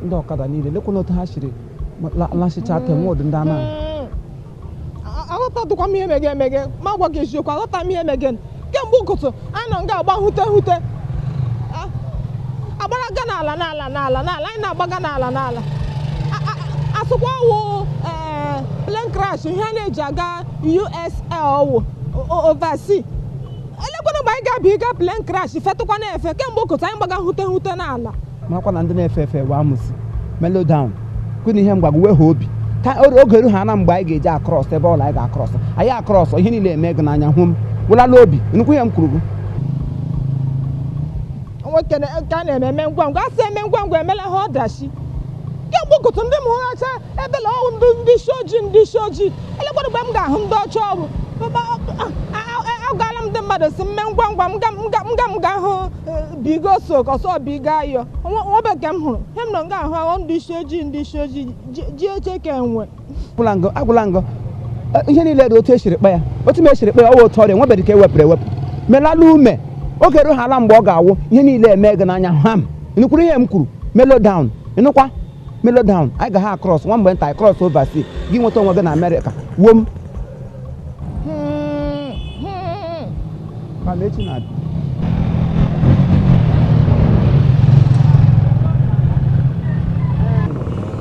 Ndị ọkada niile lekwana otu ha siri lasịcha te nwa ụdị ndị anụ. Aghọtadụkwa m ihe mege emege, ma gwa gị eziokwu, aghọta m ihe mege. Kemgbe ụtụtụ anyị nọ nga agba hute hute, agbaraga n'ala n'ala n'ala n'ala, anyị na-agbaga n'ala n'ala. Asụkwa ọwụ ee plane crash, ihe a na-eji aga USL wụ oversea. Elekwana mgbe anyị ga-abịa ịga plane crash fetụkwa na-efe. Kemgbe ụtụtụ anyị gbaga hute hute n'ala. Marakwa na ndị na-efe efe wee amụsị mellow down kwụ ihe mgbagwo wee ha obi ka oge eru ha na mgbe anyị ga-eji across ebe ọla anyị ga-across, anyị across ihe niile eme gị n'anya hụ m wụlala obi nnukwu ihe m kwuru gị. Nwoke ka a na-eme eme ngwa ngwa, asị eme ngwa ngwa emela ha ọdachi. Kemgbe ụtụtụ ndị m hụghacha ebela ọwụ ndị isi ojii, ndị isi ojii. Elekwana mgbe m ga-ahụ ndị ọcha ọwụ. Agwala m ndị mmadụ si mme ngwa ngwa m ga m ga hụ bigo so ọsọ bigo ayọ nwa bekee m hụrụ ihe m nọ nga ahụ ahụ ndị isi ojii, ndị isi ojii ji eche ka enwe. Agwụla ngọ ihe niile dị otu esiri kpa ya, otu m esiri kpa ya ọwụ otu ọrịa nwebeghị ka ewepụrụ ewepụ. Melala ume oge eru ha ala mgbe ọ ga-awụ ihe niile eme gị n'anya ham nnukwuru ihe m kwuru mellow down ịnụkwa mellow down. Anyị ga ha across nwa mgbe nta anyị cross oversea gị nweta onwe gị na Amerịka wuo m. Echi na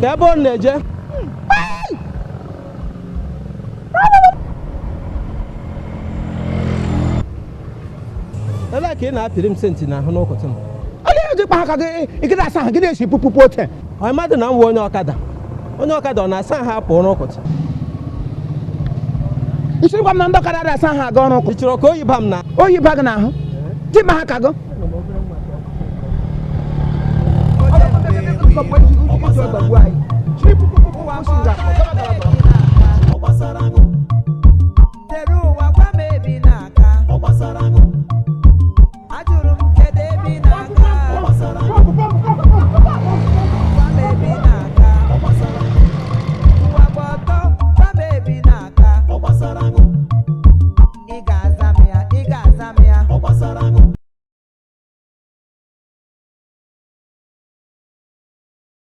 ka ebe ọ na-eje ebe ka ị na-apịrị m senti n'ahụ n'ụkụtụ m. Onye eji kpa aka gị ị asa ahụ gị na-esi pupupu ote. Ọ mmadụ na m wụ onye ọkada, onye ọkada ọ na-asa ahụ apụ n'ụkụtụ. Isirikwa m na ndị ọkada asa ahụ aga ọrụ ụkwụ. Ị chọrọ ka oyi ba m na oyi ba gị n'ahụ ji ma ha ka gị.